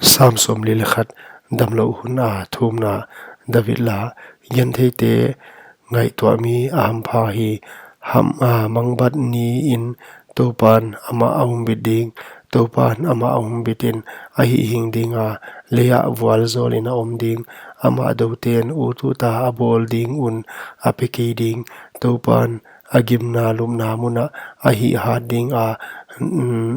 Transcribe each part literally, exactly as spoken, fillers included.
Sam sawmli leh khat. Damlouh hun a thumna. David la. Gentheite ngaihtuah mi a hampha hi. Ham, a, mangbat niin Toupan amah a humbit ding. Toupan amah a humbitin a hihhing ding a, leiah vualzawlin a om ding. Amah douten ut uta a bawl ding un a pe kei ding. Toupan a gimna lupna munah a hihhat ding a,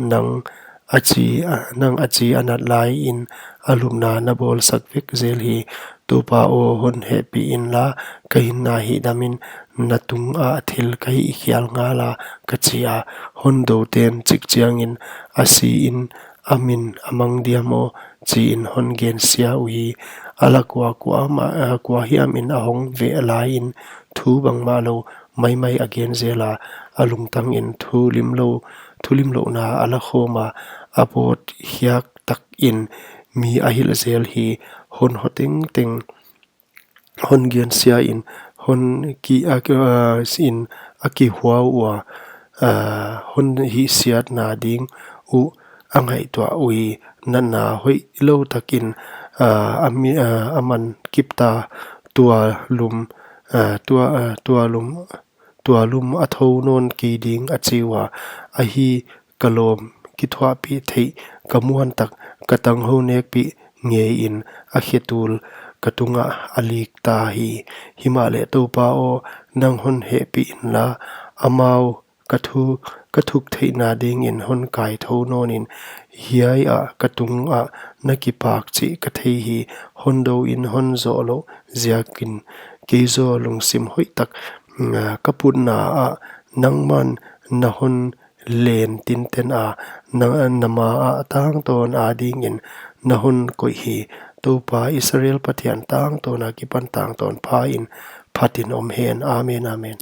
nang a chi, nang a chi a nat laiin a lupna na bawlsak vek zel hi. Toupa aw, hon hehpih inla, ka hinna hihdamin, na tungah thil ka hihkhial ngala, ka chi a. Hon douten chik chiangin a siin a min a mang diam aw, chiin hon gensia uhi. A la kua, kua ma, a, kua hiamin a hong veh laiin thu bangmah lou maimai a gen zel a, a lungtangin thu limlou, thu limlouhna a la khawm a, a pawt hiak takin mi a hilh zel hi. Hon ho tengteng, hon gensiain, hon ki, a, a, sin a kihuau ua, a, hon hihsiatna ding uh a ngaihtuah uhi. Natna hoihlou takin, a, a mi, a, a man kipta, tualum, a, tua, a, tualum, tualum a thou nawn kei ding, a chi ua. Ahi, ka lawm kithuahpih theih, ka muantak, ka tanghou nekpih ngeiin a khetul ka tungah a lik ta hi. Himahleh Toupa aw, nang hon hehpih inla, amau ka thu, ka thuk theihna dingin hon kaithou nawnin, hiai ah ka tungah na kipak chih ka thei hi. Hon douin hon zoh louh ziakin kei zaw lungsim hoihtak, mm, ka putna ah nangman na hon len tinten a, na, na ma ah tangtawn adingin na hon koih hi. Toupa Israel Pathian, tangtawn akipan tangtawn phain phatin om hen. Amen, amen.